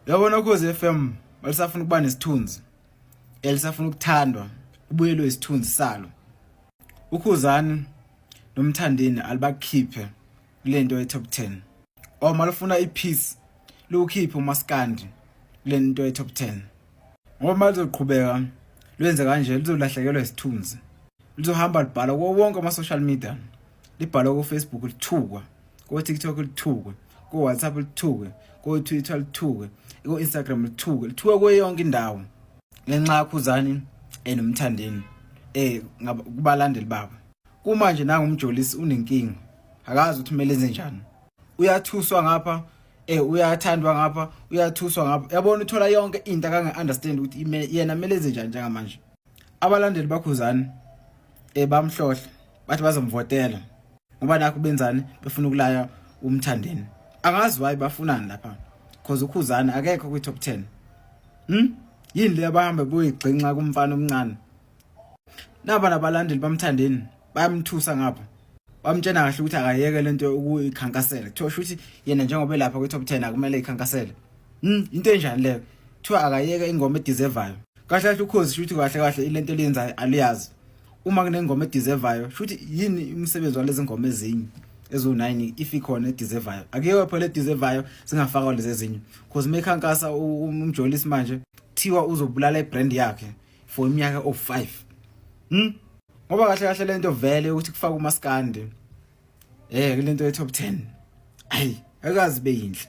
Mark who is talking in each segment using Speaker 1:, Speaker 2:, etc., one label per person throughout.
Speaker 1: Uyabona, Ukhozi FM balisafuna ukuba nesithunzi, elisafuna ukuthandwa, ubuyelwe isithunzi salo. Ukhuzani noMthandeni alibakhiphe kulento ye top 10. Or malufuna ipeace, lukhiphe umaskandi kulento ye top 10. Ngoba malizoqhubeka lwenze kanje, lizolahlekelwa isithunzi. Lizohamba libhala kuwo wonke ama social media. Libhala ku Facebook lithukwa, ku TikTok lithukwe, ku WhatsApp lithukwe, ku Twitter lithukwe, ku Instagram lithukwe, lithukwe kuyo yonke indawo. Ngenxa yaKhuzani enoMthandeni kubalandeli babo. Kumanje nanga uMjolisi unenkinga. Akazi ukuthi kumele enze njani. Uyathuswa ngapha, uyathandwa ngapha, uyathuswa ngapha. Yabona, uthola yonke into akange understand ukuthi yena kumele enze njani njengamanje. Abalandeli baKhuzani bamhlohla, bathi bazomvotela ngoba nakho benzani, befuna ukulaya uMthandeni. Angazi why bafunani lapha, cause uKhuzani akekho kwi top 10. Yini le abahamba buyigxinxa kumfana omncane? Naba nabalandeli baMthandeni bayamthusa ngapha, bamtshena kahle ukuthi akayeke lento ukuyikhankasela. Kuthiwa shuthi yena njengoba elapha kwi top 10 akumele ikhankasele. Into enjani leyo? Kuthiwa akayeke ingoma edeservayo. Kahle kahle Ukhozi shuthi kahle kahle ilento eliyenzayo aliyazi. Uma kunengoma edeservayo, shuthi yini umsebenzi walezi ngoma ezinye ezu9 if ikhona edeservayo? Akuyekho phela edeservayo, singafakwa lezi ezinye. Cause mekhankasa uMjolisi manje, kuthiwa uzobulala ibrand yakhe for iminyaka o5. Ngoba kahle kahle lento vele ukuthi kufaka umaskandi kulento ye top 10, ayi, akazi beyinhle.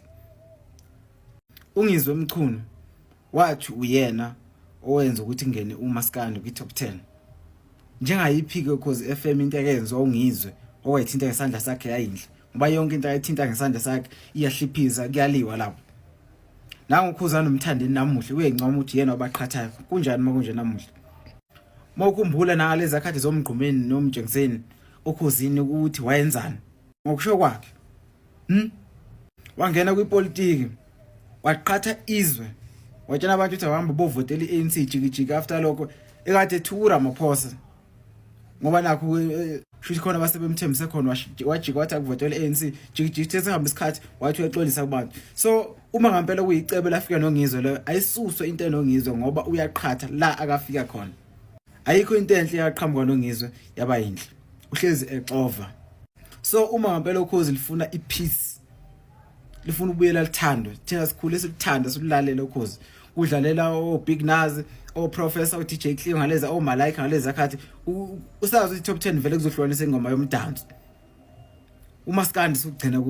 Speaker 1: Ungizwe Mchunu wathi uyena owenza ukuthi ngene umaskandi kwi top 10. Njengayiphi ke Ukhozi FM into ekenziwa uNgizwe okwayithinta ngesandla sakhe yayinhle? Ngoba yonke into ayithinta ngesandla sakhe iyahliphiza, kuyaliwa lapho. Nangu uKhuzani uMthandeni namuhla uyencoma ukuthi yena obaqhathayo. Kunjani makunje namuhla? Mawukhumbula nalezi akhathi zomgqumeni nomtshengiseni Okhozini ukuthi wayenzani ngokusho kwakhe. Wangena kwipolitiki, waqhatha izwe, watshela abantu ukuthi awuhambe bovotela i-ANC jikijiki. After lokho ekade ethuka Ramaphosa, ngoba nakho shuthi khona basebemthembise khona, wajika wathi akuvotela i-ANC jikijiki. Sehamba isikhathi, wathi uyaxolisa kubantu. So uma ngempela kuyicebo lafika noNgizwe leyo, ayisuswe into enoNgizwe, ngoba uyaqhatha la akafika khona. Ayikho into enhle yaqhamuka noNgizwe yaba yinhle, uhlezi exova. So uma ngempela Ukhozi lifuna ipeace, lifuna ukubuyela lithandwe, thina sikhule sikuthanda, sikulalela Ukhozi, kudlalela o Big Nuz, o Professor, o DJ Cleo ngaleza, o Malaika ngaleza khathi. Usazi ukuthi top 10 vele kuzohlukanisa ingoma yomdanso, umaskandi sugcina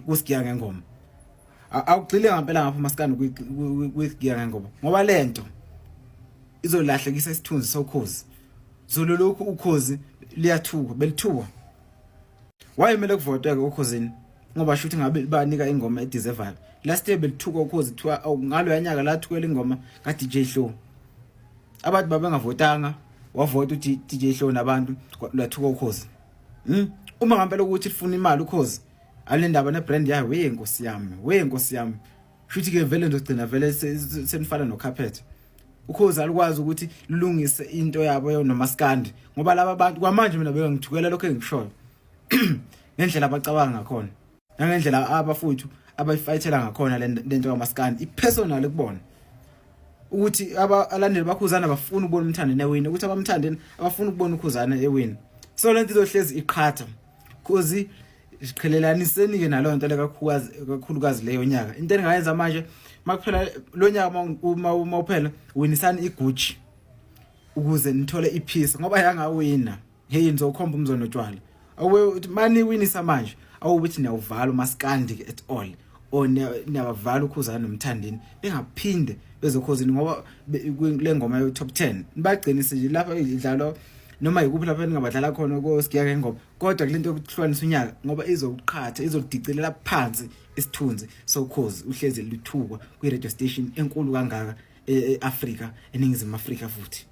Speaker 1: kusigiya ngengoma. Awugxile ngempela ngapha umaskandi kusigiya ngengoma, ngoba lento izolahlekisa isithunzi soKhozi. Zulu lokhu Ukhozi liyathuka, belithuka. Wayemele kuvoteke Okhozini, ngoba shuthi ngabe banika ingoma edeservayo. Last year belithuka Ukhozi, kuthiwa ngalo yanyaka lathukela ingoma ka DJ Hlo. Abantu babengavotanga, wavota uDJ Hlo nabantu, lwathuka Ukhozi. Uma ngempela ukuthi lifuna imali Ukhozi, alendaba nebrand yayo. We nkosi yami, we nkosi yami, shuthi ke vele ndogcina vele senifana nocarpet. Ukhozi alukwazi ukuthi lulungise into yabo nomaskandi, ngoba laba bantu kwamanje mina bengithukela lokho engikushoyo, ngendlela abacabanga ngakhona nangendlela abafowethu abayifayithela ngakhona lento kamaskandi, ipersonal kubona ukuthi abalandeli baKhuzana bafuna ukubona uMthandeni ewina, ukuthi abaMthandeni abafuna ukubona uKhuzana ewina. So lento izohlezi iqhatha. Khozi, siqhelelaniseni ke naleyo nto le, kakhulukazi kakhulukazi leyo nyaka. Into engingayenza manje, makuphela lo nyaka, uma uphela, winisani iGucci ukuze nithole ipeace, ngoba yangawina, hey, nizokhomba umzonotshwala. Awe mani winisa manje, awukuthi niyawuvala umaskandi at all or niyabavala uKhuzana noMthandeni bengaphinde bezoKhozini, ngoba le ngoma yo top 10 nibagcinise nje lapha idlalwa noma yikuphi lapha ningabadlala khona kosigiya ngengoma, kodwa kulento yokuhlukanisa unyaka, ngoba izokuqhatha, izodicilela phansi isithunzi soKhozi uhlezi luthukwa kwi-radio station enkulu kangaka e-Afrika, eNingizimu Afrika futhi.